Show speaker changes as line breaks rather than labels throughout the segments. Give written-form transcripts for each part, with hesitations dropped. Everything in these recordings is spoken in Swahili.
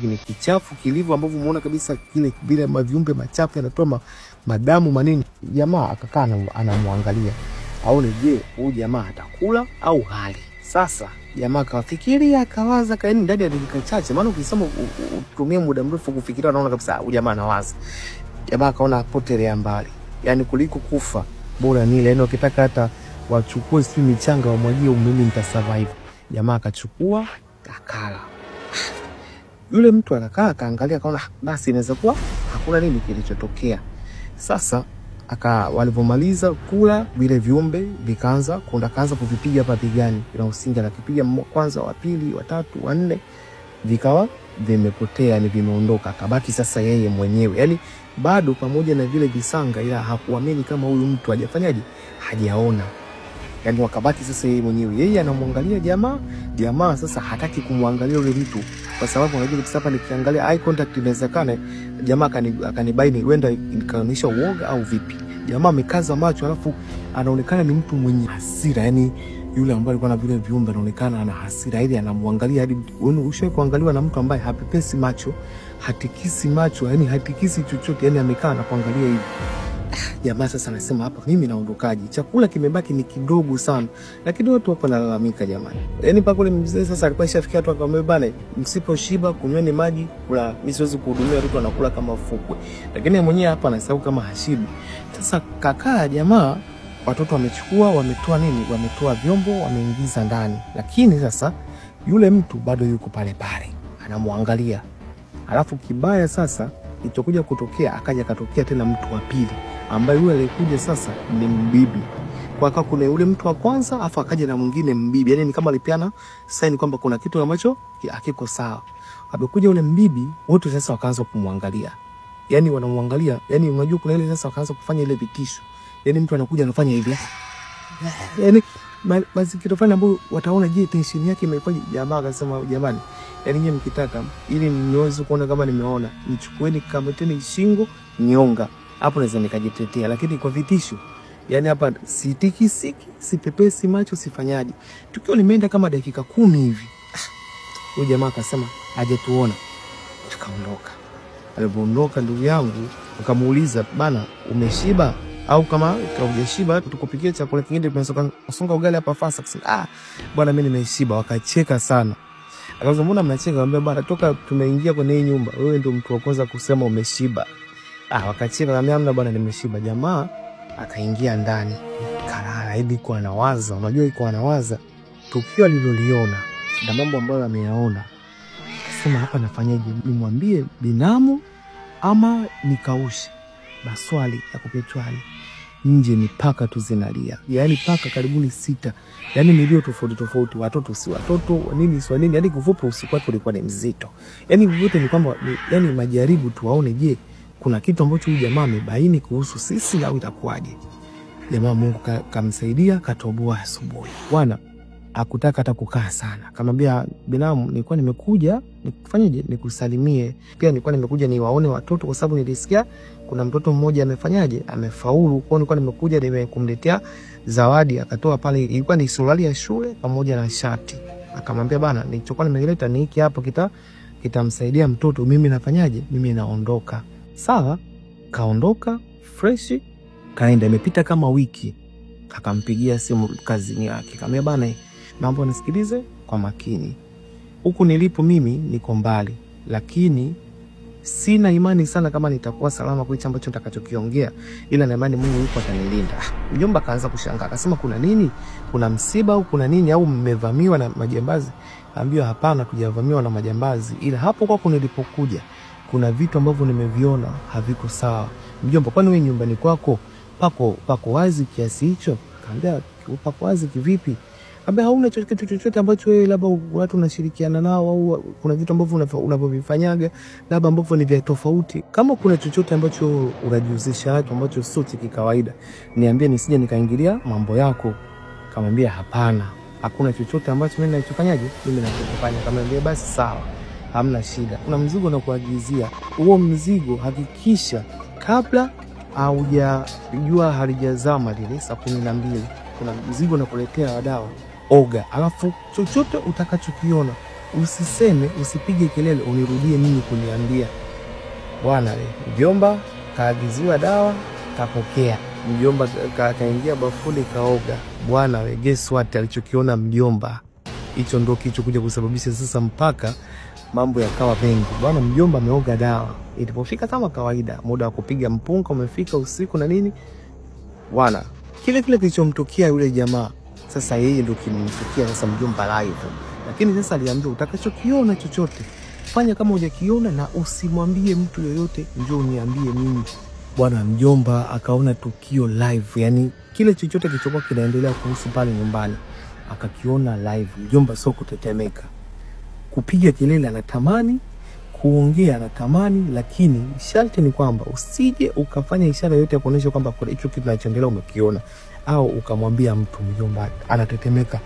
Ni kichafu kilivyo ambavyo umeona kabisa kile vile maviumbe machafu yanatoa madamu manini. Jamaa akakaa anamwangalia aone, je, huyu jamaa atakula au hali. Sasa jamaa akafikiria akawaza kaeni ndani ya dakika chache, maana ukisema utumie muda mrefu kufikiria unaona kabisa huyu jamaa anawaza. Jamaa akaona potelea mbali, yani kuliko kufa bora nile, yani ukitaka hata wachukue sio michanga wamwagie, mimi nitasurvive. Jamaa akachukua akala. Yule mtu akakaa akaangalia akaona basi inaweza kuwa hakuna nini kilichotokea. Sasa walivomaliza kula vile viumbe vikaanza kaanza kuvipiga hapa pigani. Ila usinga anakipiga kwanza, wa pili, wa tatu, wa nne, vikawa vimepotea, ni vimeondoka. Akabaki sasa yeye mwenyewe. Yani bado pamoja na vile visanga, ila hakuamini kama huyu mtu hajafanyaje, hajaona. Yani wakabaki sasa yeye mwenyewe. Yeye anamwangalia jamaa, jamaa sasa hataki kumwangalia yule mtu kwa sababu anajua kabisa hapa nikiangalia eye contact inawezekana jamaa akanibaini, huenda nikaonyesha uoga au vipi. Jamaa amekaza macho, alafu anaonekana ni mtu mwenye hasira, yani yule ambaye alikuwa na vile viumbe anaonekana ana hasira, ili anamwangalia hadi ushawahi kuangaliwa na mtu ambaye hapepesi macho, hatikisi macho, yani hatikisi chochote, yani amekaa na kuangalia hivi. Jamaa sasa anasema hapa mimi naondokaje? Chakula kimebaki ni kidogo sana. Lakini watu hapa nalalamika jamani. Yaani paka ule mzee sasa alikuwa ishafikia watu akamwambia bana, msiposhiba kunyweni maji, kula mimi siwezi kuhudumia watoto anakula kama fukwe. Lakini yeye mwenyewe hapa anasahau kama hashibi. Sasa kakaa jamaa, watoto wamechukua, wametoa nini? Wametoa vyombo, wameingiza ndani. Lakini sasa yule mtu bado yuko pale pale, anamwangalia. Alafu kibaya sasa ilichokuja kutokea, akaja katokea tena mtu wa pili ambaye yule alikuja sasa ni mbibi. Kwa kwa kuna yule mtu wa kwanza afu akaja na mwingine mbibi. Yaani ni kama alipeana sign kwamba kuna kitu ambacho hakiko sawa. Amekuja yule mbibi, wote sasa wakaanza kumwangalia. Yaani wanamwangalia, yaani unajua kuna ile sasa wakaanza kufanya ile vitisho. Yaani mtu anakuja anafanya hivi. Yaani mazingira fulani ambayo wataona je tension yake imefanya. Jamaa akasema jamani, yaani nyinyi mkitaka ili niweze kuona kama nimeona, nichukueni kamateni shingo nyonga. Hapo naweza nikajitetea, lakini kwa vitisho yani hapa sitikisiki, sipepesi macho, sifanyaje. Tukio limeenda kama dakika 10 hivi. Huyu jamaa akasema hajetuona, tukaondoka. Alipoondoka ndugu yangu akamuuliza bana, umeshiba au kama hujashiba tukupikie chakula kingine, tumesonga ugali hapa fast. Akasema ah bwana mimi nimeshiba. Wakacheka sana. Akasema mbona mnacheka? Akamwambia bana, toka tumeingia kwenye hii nyumba wewe ndio mtu wa kwanza kusema umeshiba. Wakacheka, akamwambia hamna bwana nimeshiba. Jamaa akaingia ndani kalala, hivi kwa anawaza, unajua iko anawaza tukio aliloliona na mambo ambayo ameyaona. Akasema hapa nafanyaje, nimwambie binamu ama nikaushe? Maswali ya kupetwani nje ni paka tu zinalia, yaani paka karibuni 6, yaani milio tofauti tofauti, watoto si watoto, nini si nini, yaani kuvupa usiku wake ulikuwa ni mzito. Yaani vyote ni kwamba yaani majaribu tu waone, je kuna kitu ambacho huyu jamaa amebaini kuhusu sisi au itakuwaje. Jamaa Mungu kamsaidia, katoboa asubuhi. Bwana hakutaka hata kukaa sana. Akamwambia binamu, nilikuwa nimekuja nikufanyeje, nikusalimie. Pia nilikuwa nimekuja niwaone watoto kwa sababu nilisikia kuna mtoto mmoja amefanyaje, amefaulu. Kwa nilikuwa nimekuja nimekumletea zawadi. Akatoa pale, ilikuwa ni suruali ya shule pamoja na shati. Akamwambia bana, nilichokuwa nimeleta ni hiki hapo, kitamsaidia mtoto. Mimi nafanyaje, mimi naondoka. Sawa, kaondoka fresh, kaenda. Imepita kama wiki, akampigia simu kazini yake, akamwambia bana, naomba unisikilize kwa makini. Huku nilipo mimi niko mbali, lakini sina imani sana kama nitakuwa salama kwa hicho ambacho nitakachokiongea, ila na imani Mungu yuko atanilinda. Mjomba kaanza kushangaa, akasema kuna nini? Kuna msiba au kuna nini au mmevamiwa na majambazi? Ambiwa hapana, tujavamiwa na majambazi, ila hapo kwako nilipokuja kuna vitu ambavyo nimeviona haviko sawa. Mjomba, kwani wewe nyumbani kwako pako wazi kiasi hicho? Akaambia pako wazi kivipi? Akaambia hauna kitu chochote ambacho wewe labda watu unashirikiana nao au kuna vitu ambavyo unavyovifanyaga labda ambavyo ni vya tofauti. Kama kuna chochote ambacho unajihusisha nacho ambacho sio cha kawaida, niambie nisije nikaingilia mambo yako. Akamwambia hapana, hakuna chochote ambacho mimi ninachofanyaje, mimi ninachofanya. Akamwambia basi sawa, hamna shida. Kuna mzigo na kuagizia. Huo mzigo hakikisha kabla haujajua halijazama lile saa 12, kuna mzigo na kuletea wadawa, oga. Alafu chochote utakachokiona Usiseme, usipige kelele, unirudie mimi kuniambia. Bwana mjomba kaagiziwa dawa, kapokea. Mjomba kaingia bafuni kaoga. Bwana we, guess what alichokiona mjomba? Hicho ndo kilichokuja kusababisha sasa mpaka mambo yakawa mengi. Bwana mjomba ameoga dawa. Ilipofika kama kawaida, muda wa kupiga mpunga umefika usiku na nini. Bwana, kile kile kilichomtokea yule jamaa, sasa yeye ndo kimemtokea sasa mjomba live. Lakini sasa aliambiwa utakachokiona chochote fanya kama hujakiona na usimwambie mtu yoyote, njoo uniambie mimi. Bwana mjomba akaona tukio live, yani kile chochote kilichokuwa kinaendelea kuhusu pale nyumbani akakiona live. Mjomba sio kutetemeka, kupiga kelele anatamani, kuongea anatamani, lakini sharti ni kwamba usije ukafanya ishara yoyote ya kuonyesha kwamba kuna hicho kitu kinachoendelea umekiona au ukamwambia mtu. Mjomba anatetemeka,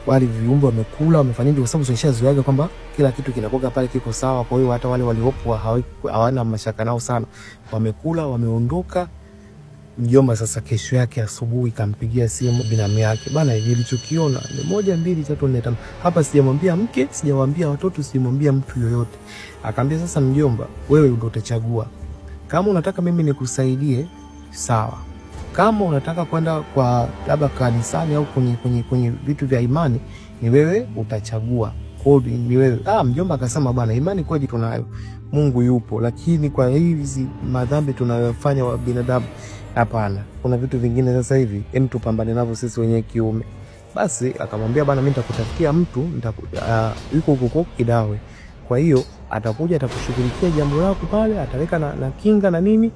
wale viumbe wamekula wamefanyaje, kwa sababu tunishazoeaga kwamba kila kitu kinakuwa pale kiko sawa. Kwa hiyo hata wale waliopo hawana mashaka nao sana, wamekula wameondoka. Mjomba sasa kesho yake asubuhi kampigia simu binamu yake, bana, nilichokiona ni 1 2 3 4 5. Hapa sijamwambia mke, sijamwambia watoto, sijamwambia mtu yoyote. Akamwambia sasa mjomba, wewe ndio utachagua. Kama unataka mimi nikusaidie sawa, kama unataka kwenda kwa labda kanisani au kwenye vitu vya imani, ni wewe utachagua. Kwa hiyo ni wewe. Mjomba akasema bana, imani kweli tunayo, Mungu yupo, lakini kwa hizi madhambi tunayofanya wa binadamu hapana. Kuna vitu vingine sasa hivi hem tupambane navyo sisi wenyewe kiume. Basi akamwambia bana, mimi nitakutafutia mtu yuko huko Kidawe. Kwa hiyo atakuja atakushughulikia jambo lako pale, ataweka na kinga na nini,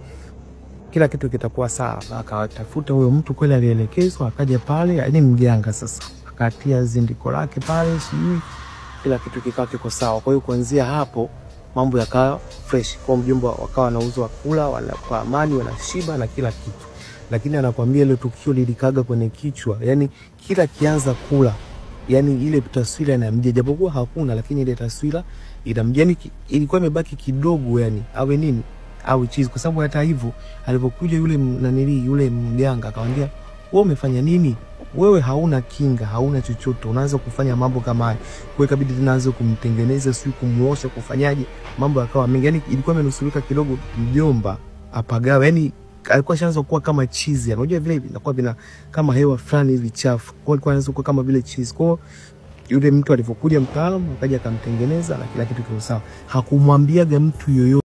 kila kitu kitakuwa sawa. Akatafuta huyo mtu kweli alielekezwa, akaja pale, yani mganga sasa, akatia zindiko lake pale, sijui kila kitu kikawa kiko sawa. Kwa hiyo kuanzia hapo mambo yakawa fresh. Kwa mjomba wakawa wanauzwa kula, wana kwa amani, wanashiba na kila kitu. Lakini anakuambia ile tukio lilikaga kwenye kichwa, yani kila kianza kula, yani ile taswira inamjia, japokuwa hakuna, lakini ile taswira inamjia, yani ilikuwa imebaki kidogo, yani awe nini au chizi. Kwa sababu hata hivyo alipokuja yule nanili yule mganga akamwambia, wewe umefanya nini? Wewe hauna kinga, hauna chochote, unaanza kufanya mambo kama haya. Kwa hiyo ikabidi tena aanze kumtengeneza, sio kumuosha, kufanyaje, mambo yakawa mengi. Yani ilikuwa imenusurika kidogo mjomba apagawe, yani alikuwa ashaanza kuwa kama chizi. Yani unajua vile inakuwa vina kama hewa fulani hivi chafu. Kwa hiyo alikuwa anaanza kuwa kama vile chizi. Kwa hiyo yule mtu alipokuja mtaalamu akaja akamtengeneza na kila kitu kiko sawa. Hakumwambiaga mtu yoyote.